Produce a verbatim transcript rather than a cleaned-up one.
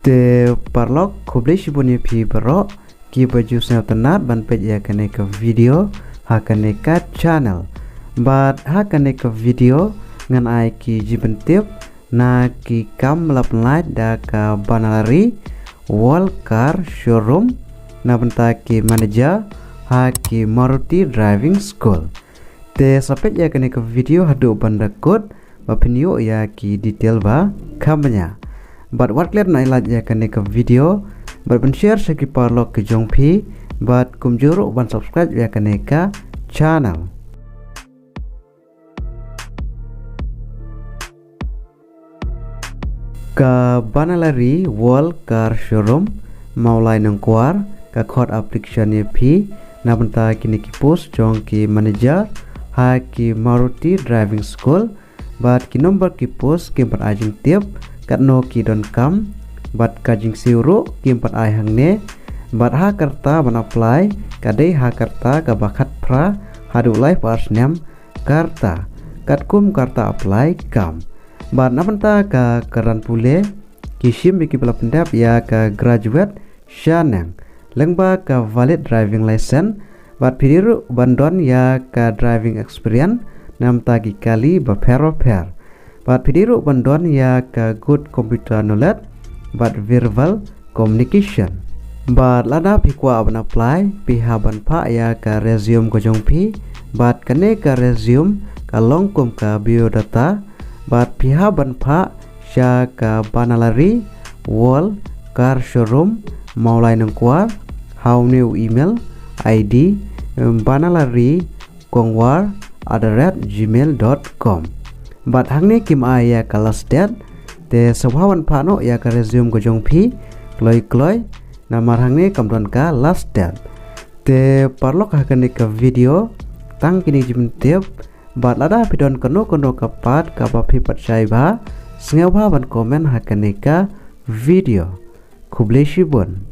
Te paralok, khublei shibun ïa phi baroh kiba ju sngewtynnat ban peit ïa kane ka video ha kane ka channel. Bad ha kane ka video ngan ai ki jingpyntip na ki kam ba la pynlait da ka Banalari World Car Showroom na bynta ki manager ha ki Maruti Driving School. Te sa peit ïa kane ka video haduh ban da kut ba phin ïoh ïa ki detail ba kham bniah. Bad wat klet noh ïa like ïa kane ka video bad ban share sha ki paralok ki jong phi bad kumjuh ruh ban subscribe ïa kane ka channel. Ka Banalari World Car Showroom, Mawlai Nongkwar, ka khot application ïa phi na bynta kine ki post jong ki manager ha ki Maruti Driving School. Bad ki number ki post kim pat ai jingtip katno ki donkam bad ka jingsiew ruh kim pat ai hangne. Bad ha ka rta ban apply ka dei ha ka rta kaba khatphra haduh laiphew ar snem ka rta, katkum ka rta apply kam. Bad na bynta ka kyrdan pule, ki shim ïa kiba la pyndep ïa ka graduate shaneng lyngba ka valid driving license. Bad phi dei ruh ban don ïa ka driving experience na bynta ki kali bapher bapher. Bad phi dei ruh ban don ïa ka good computer knowledge bad verbal communication. Bad lada phi kwah ban apply, phi hap ban phah ïa ka resume ka jong phi. Bad kane ka resume ka long kum ka biodata. Bad phi hap ban phah sha ka Banalari World Car Showroom, Mawlai Nongkwar, ha une u email I D, em, banalari kongwar at the rate gmail dot com. Bad hangne kim ai ïa ka last date. Te sngewbha ban phah noh ïa ka resume ka jong phi kloi kloi, namar hangne kam don ka last date. Te paralok, ha kane ka video tang kine ki jingpyntip. Bad lada phi don kano kano ka part kaba phi pat shai bha, sngewbha ban comment ha kane ka video. Khublei shibun.